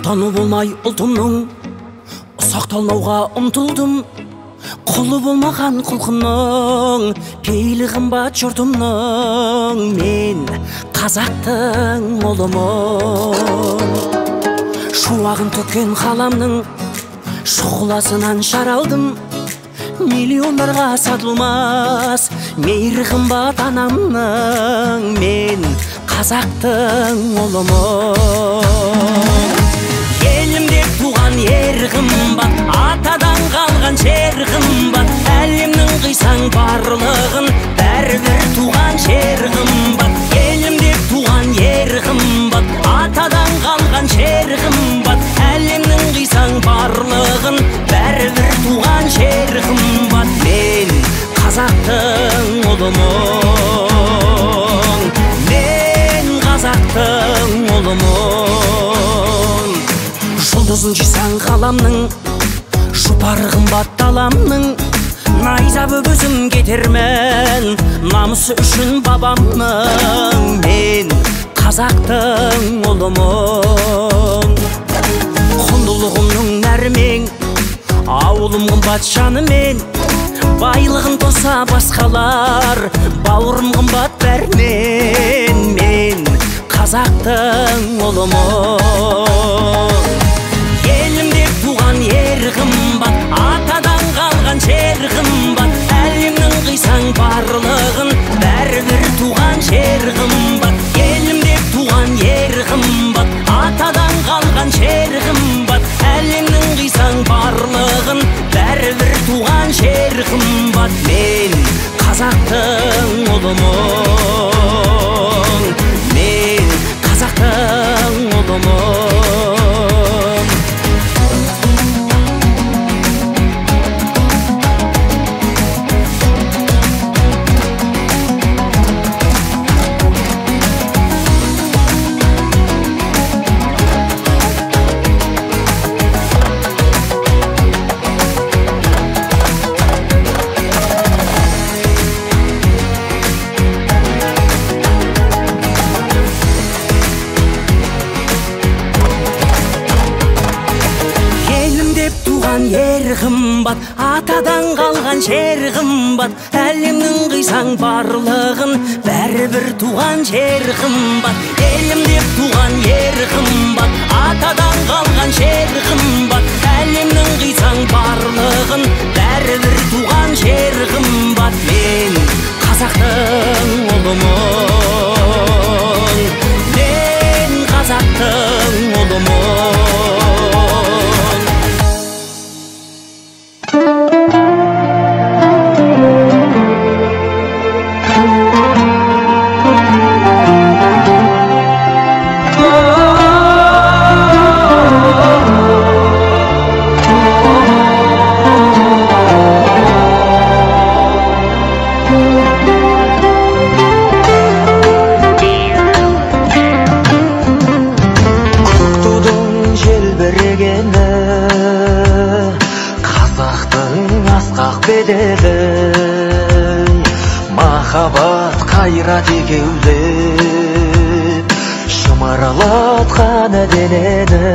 Сұлтаны болмай ұлтымның, ұсақталмауға ұмтылдым. Құлы болмаған құлқынның, пейілі қымбат жұртымның. Мен қазақтың ұлымын. Шуағын төккен қаламның шұғыласынан шаралдым. Миллиондарға сатылмас мейірі қымбат анамның. Мен қазақтың ұлымын. Елімде туған ер қымбат, атадан қалған жер қымбат. Әлемнің қисаң барлығын, бәрібір туған жер қымбат. Елімде туған ер қымбат, атадан қалған жер қымбат. Әлемнің қисаң барлығын, бәрібір туған жер қымбат. Мен қазақтың ұлымын. Мен қазақтың ұлымын. Жұлдызын жисаң ғаламның, жұпары қымбат даламның. Найза боп өзім кетермін, намысы үшін бабамның. Мен қазақтың ұлымын. Құндылығымның нәрімен, ауылым қымбат жанымен. Байлығын тоса басқалар, бауырым қымбат бәрінен. Мен қазақтың ұлымын. Елімде туған ер қымбат, атадан қалған жер қымбат. Әлемнің қисаң барлығын, бәрібір туған жер қымбат. Елімде туған ер қымбат, атадан қалған жер қымбат. Әлемнің қисаң барлығын, бәрібір туған жер қымбат. Мен қазақтың ұлымын. Мен қазақтың ұлымын. Ер қымбат, атадан қалған жер қымбат. Әлемнің қисаң барлығын, бәрібір туған жер қымбат. Елім деп туған ер қымбат, атадан қалған жер қымбат. Әлемнің қисаң барлығын, бәрібір туған жер қымбат. Мен қазақтың ұлымын. Мен қазақтың ұлымын. Махаббат қайрат екеулеп шымырлатқан денені.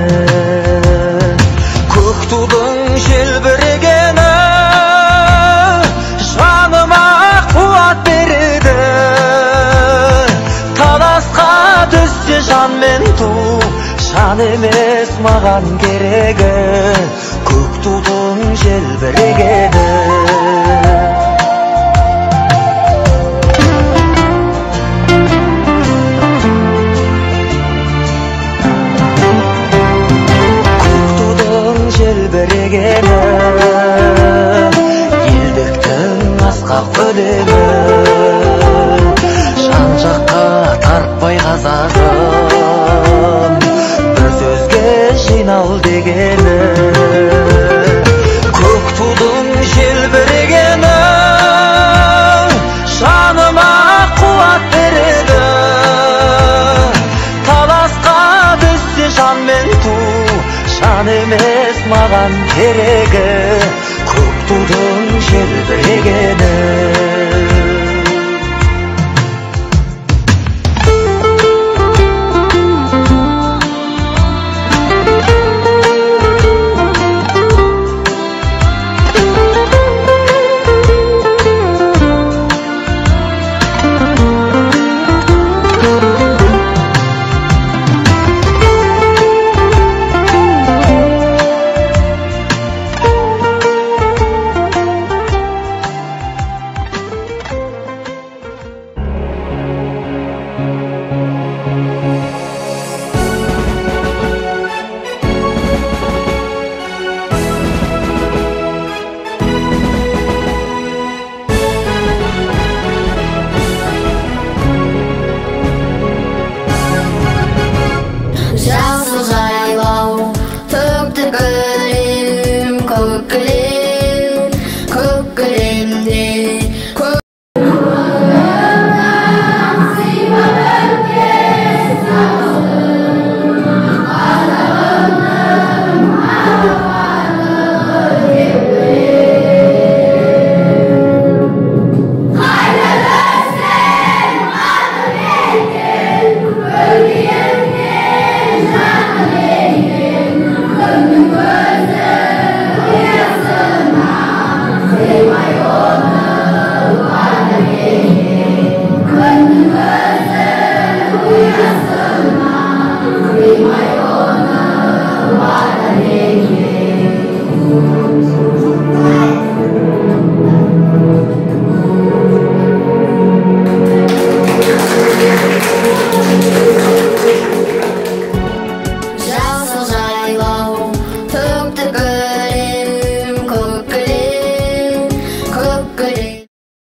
Көк тудың желбірегені жаныма қуат береді. Таласқа түссе жан мен ту, жан емес маған керегі. Көк тудың желбірегені. Желбірегені, елдіктің асқақ өлеңі. Жан жаққа тартпай қазағым, бір сөзге жинал дегені. Көк тудың желбірегені жаныма қуат береді. Таласқа түссе жан мен ту, жан емес маған керегі. Көк тудың желбірегені.